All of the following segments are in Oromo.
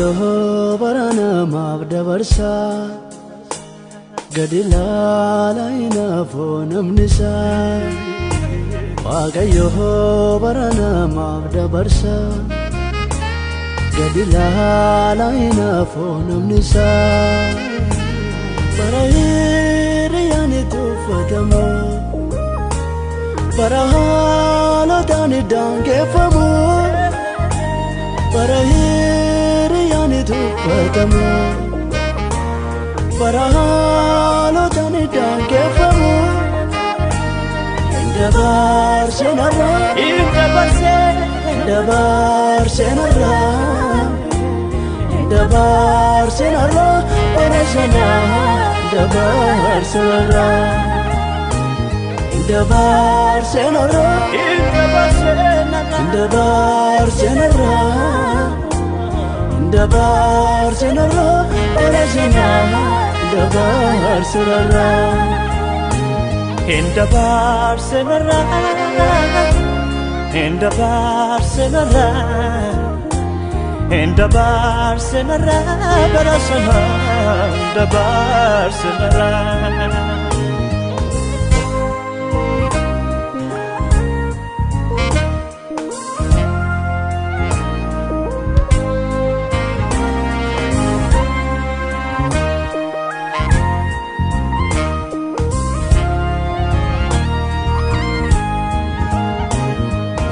Waaqayyo bara namaaf dabarsa gadi ilaalaa hinaafoo namni isaa. Waaqayyo bara namaaf dabarsa gadi ilaalaa hinaafoo namni isaa. Bara hiriyaan tuffatamu, bara haalotaan daangeffamu, bara hiriyaan tuffatamu, bara haalotaan daangeffamu. Dabarsenarraa, dabarsenarraa, dabarsenarraa, bara sanaa dabarsenarraa, dabarsenarraa, dabarsenarraa, dabarsenarraa, bara sanaa dabarsenarraa. Dabarsenarraa, dabarsenarraa, dabarsenarraa, bara sanaa dabarsenarraa.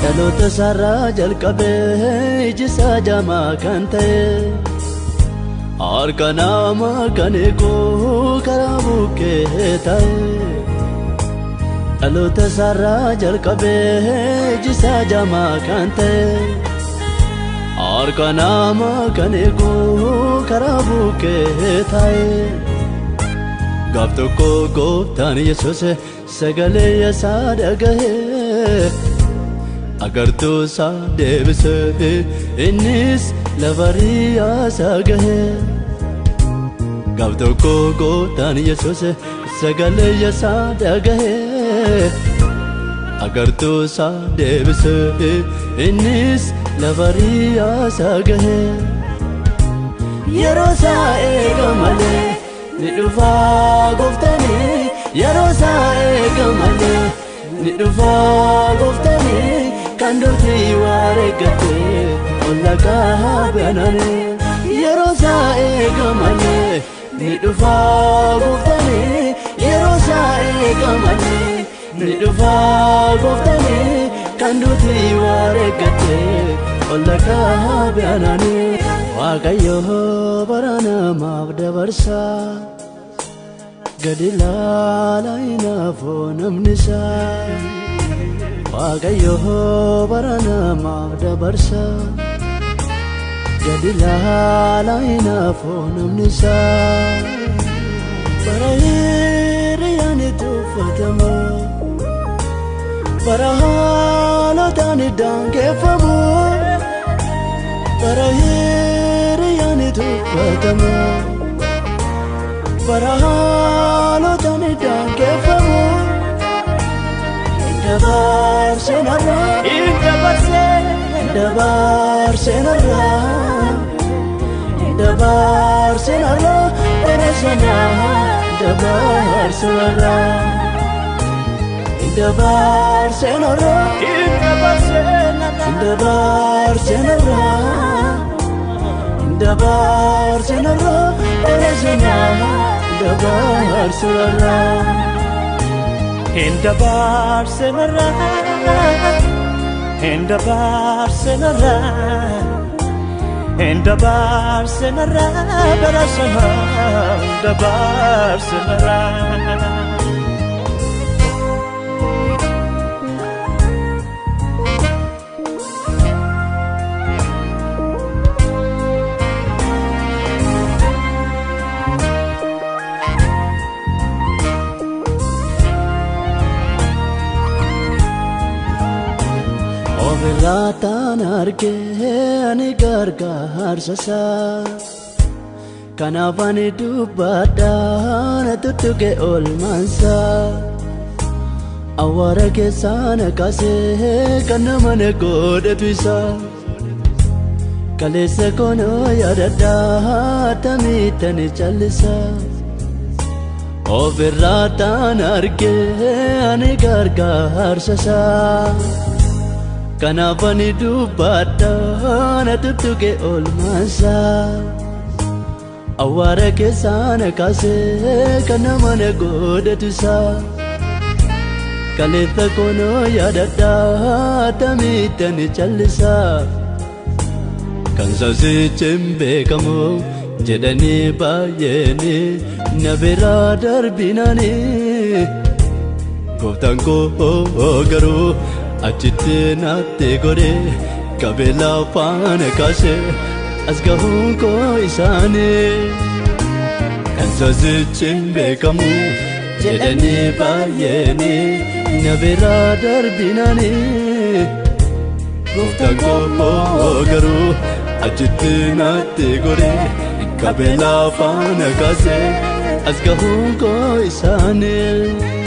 Dhaloota isaarraa jalqabee iji isaa jaamaa kan ta'e, harka namaa kan eegu karaa bukkee ta'e. Dhaloota isaarraa jalqabee iji isaa jaamaa kan ta'e, harka namaa kan eegu karaa bukkee ta'e. Gaaf tokko gooftaan Yesuus sagalee isaa dhagahee agartuu isaa deebisee innis lafa riyaasaa gahee. Gaaf tokko gooftaan Yesuus sagalee isaa dhagahee agartuu isaa deebisee innis lafa riyaasaa gahee. Yeroo isaa eega malee ni dhufaa gooftanii, yeroo isaa eega malee ni dhufaa gooftanii, kan duuti wareeggatee olla qaabananii. Yeroo isaa eega malee ni dhufaa gooftanii, yeroo isaa eega malee ni dhufaa gooftanii, kan duuti wareeggatee olla qaabananii. Waaqayyo bara namaaf dabarsa gadi ilaalaa hinaafoo namni isaa. Waaqayyo bara namaaf dabarsa gadi ilaalaa hinaafoo namni isaa. Bara hiriyaan tuffatamu, bara haalotaan daangeffamu, bara hiriyaan tuffatamu, bara haalotaan daangeffamu. Dabarsenarraa, dabarsenarraa, dabarsenarraa, bara sanaa dabarsenarraa, dabarsenarraa, dabarsenarraa, dabarsenarraa, bara sanaa dabarsenarraa. Dabarsenarraa, dabarsenarraa, dabarsenarraa, bara sanaa dabarsenarraa. Ofirraa taan argee ani gargaarsa isaa, kanaaf ani dubbadhaa na tuttuqe oolmaansaa. Awwaara keessaa na kaasee kan nama na godhetu isaa, Kaleessa koonoo yaadadhaa tamiitani callisa. Ofirraa taan argee ani gargaarsa isaa. Kanaaf ani dubbadhaa na tuttuqe oolmaasaa. Awwaara keessaa na kaasee kan nama na godhatu isaa. Kaleessa koonoo yaadadhaa tamiitani callisa. Kan saasichi hin beekamu jedhanii baay'een na biraa darbinanii. Gooftaan koo garuu achitti natti godhe qabee lafaan kaase as gahuun koo isaanii. Kan saasichi hin beekamu jedhanii baay'een na biraa darbinanii. Gooftaan koo garuu achitti natti godhe qabee lafaan kaase as gahuun koo isaanii.